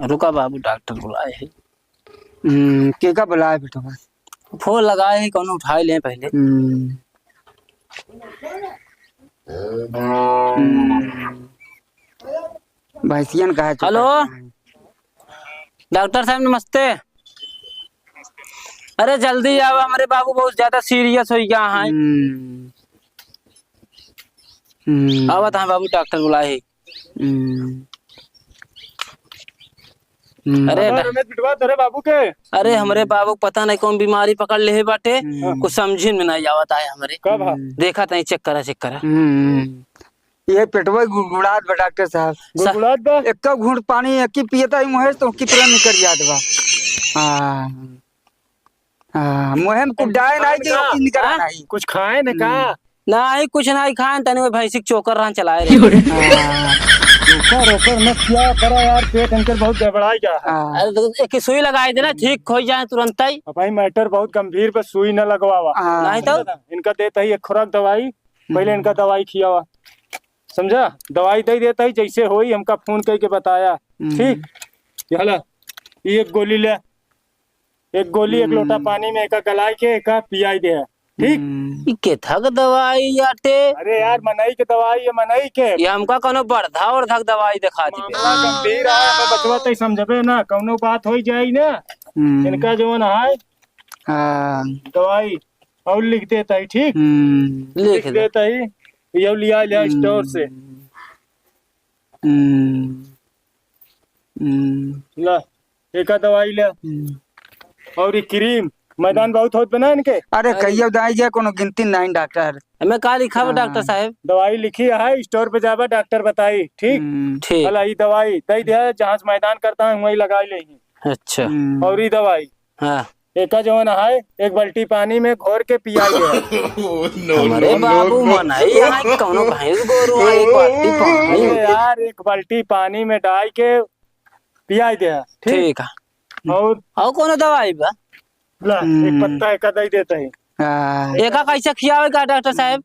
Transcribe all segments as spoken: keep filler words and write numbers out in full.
रुका बाबू, डॉक्टर बुलाए हैं। हम्म, के का बुलाए बेटवा? फोन लगाए हैं, कौनो उठाए लें पहले। हम्म। हम्म। भैंसियन का है, चुका हेलो। है। डॉक्टर साहब, नमस्ते। अरे, जल्दी आवा, हमरे बाबू बहुत ज्यादा सीरियस होइ गया है। हम्म। हम्म। आवत हैं बाबू, डॉक्टर बुलाए हैं। हम्म। हम्म। अरे, अरे, डा- रमेश बिटवा, तोरे बाबू के? अरे, हमरे बाबू के पता नहीं कौन बीमारी पकड़ लेहे बाटे, हम्म। कुछ समझे में नहीं आवत है हमरे। कब है? हम्म। देखा तनी, चेक करा, चेक करा। हम्म। ये पेटवा गुड़गुड़ात बा डॉक्टर साहब। सा- गुड़गुड़ात बा? एक्का घूंट पानी एक्की पियता ही मुहे तो की तुरंत निकल जात बा। हाँ। हाँ, मुहे में कुछ डाए नहीं कि का? ओकी निकला हाँ? नहीं। कुछ खाए न का? हम्म। नहीं, कुछ नहीं खाए, तनी वो भैंसी के चोकर रहन चलाए रहे। हाँ। चोकर ओकर मत किया करा यार, पेट इनकर बहुत गड़बड़ाई गया है। हाँ। अरे तो एक सुई लगाई देना, ठीक हो जाए तुरंत ही। अब भाई मैटर बहुत गंभीर बा, सुई न लगवावा। हाँ। नहीं तो? इनका देता ही एक खुराक दवाई, पहले हम्म। इनका दवाई खियावा, समझा? दवाई दे देता ही, जैसे होई हमका फोन करके बताया, हम्म। ठीक? ये हला, ये एक गोली ले, एक गोली, एक लोटा हम्म। पानी में एका गलाए के एका पियाई दे, ठीक? हम्म। ई केथा के दवाई आटे? अरे यार, मनई के दवाई है, मनई के। ये हमका कोनो बरधा उरधा के दवाई देखा दी। मामला गंभीर है, हमें बचवा तई समझबे ना, कौनो बात होई जाई ना, हम्म। इनका जवन है हाँ। दवाई और लिख देता ही, ठीक? हम्म। लिख लिख दे। देता ही, ये लिया लिया स्टोर से। हम्म। हम्म। ला, एका दवाई ले। हम्म। और ये क्रीम, मैदान हम्म। बहुत होत बना इनके। अरे, अरे। कहियो दवाई जे कोनो गिनती नहीं, डॉक्टर। हमें का लिखा बा, हाँ। डॉक्टर साहब? दवाई लिखी है, स्टोर पे जाबा, डॉक्टर बताई, ठीक? हम्म। ठीक। भला, ये दवाई दे दिया, जहाँ से मैदान करता है, वहीं लगा ले। अच्छा। हम्म। और ये दवाई। हाँ। एका जवन है, एक बाल्टी पानी में घोर के पियाई दे। Oh, no, हमरे no, no, बाबू no। मनई है, कौनो भैंस गोरू है, एक बाल्टी पानी। अरे यार, एक बाल्टी पानी में डाल के पियाई दे, ठीक? ठीक है। और? और कोनो दवाई बा? ला, एक हम्म। पत्ता एका दे देता है। हाँ। एका कैसे खियावे का, डॉक्टर साहब?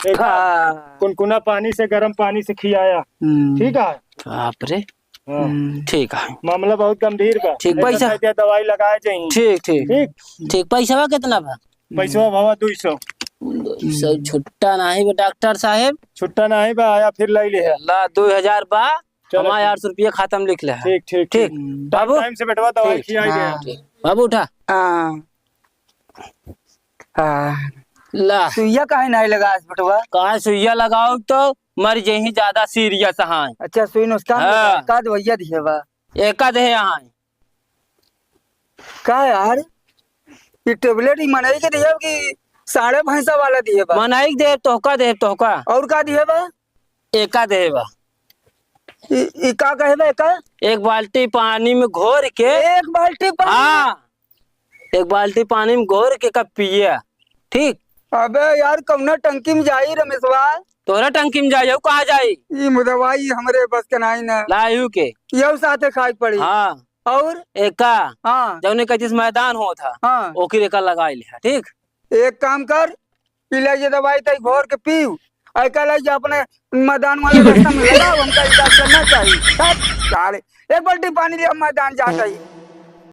एका हाँ। कुनकुना पानी से, गरम पानी से खियाया, हम्म। ठीक है? बाप रे। हाँ। हम्म। ठीक है। मामला बहुत गंभीर बा। ठीक, नहीं तो पैसा? दे दिया, दवाई लगाए जाई। ठीक, ठीक। ठीक? ठीक, पैसा कितना बा? पैसा बाबा दुई सौ। दुई सौ छुट्टा नाही बा, डॉक्टर साहेब। छुट्टा नाही बा, आया फिर लई ले है। ला, दुई हजार बा, चलो, हमारे ठीक। आठ सौ रुपया खाता में लिख ले है। ठीक, ठीक, ठीक। ठीक। हम्म। बाबू? टाइम से बेटवा दवाई ठीक। खियाई दे। हाँ। ठीक। बाबू उठा। हाँ। हाँ। ला। सुइया काहे नाही लगा बेटवा? काहे सुइया लगाओ तो मर जही, ज्यादा सीरियस हैं। अच्छा, सुई नुस्कान हाँ। बा? का दवैया दिहे बा? एका देहे हैं। का यार, ये टेबलेट ही मनई के दिहे कि साढ़े भैंसा वाला दिहे बा? मनई के देहे, तोहका देहे, तोहका। और का दिहे बा? एका देहे बा। ई, ई का कहे बा एका? एक बाल्टी पानी में घोर के। एक बाल्टी पानी? हाँ। एक बाल्टी पानी में घोर के का पिए, ठीक? अबे यार, कौना टंकी में जाई रमेशवा? तोरा टंकी में जाई, अउ कहाँ जाई? ई मुदवाई हमरे बस के नाई ना। लायू के। यहू साथे खाए के पड़ी। हाँ। और? एका, हाँ। जौने का जिस मैदान होत है, हाँ। ओकरे एका लगाई ले, ठीक? एक काम कर, पी ले ये दवाई तई घोर के पीऊ, एका ले जा अपने मैदान वाले रास्ता में लगाओ, हमका ई डॉक्टर ना चाहिए। हट, साले, एक बाल्टी पानी ले, हम मैदान जात ही।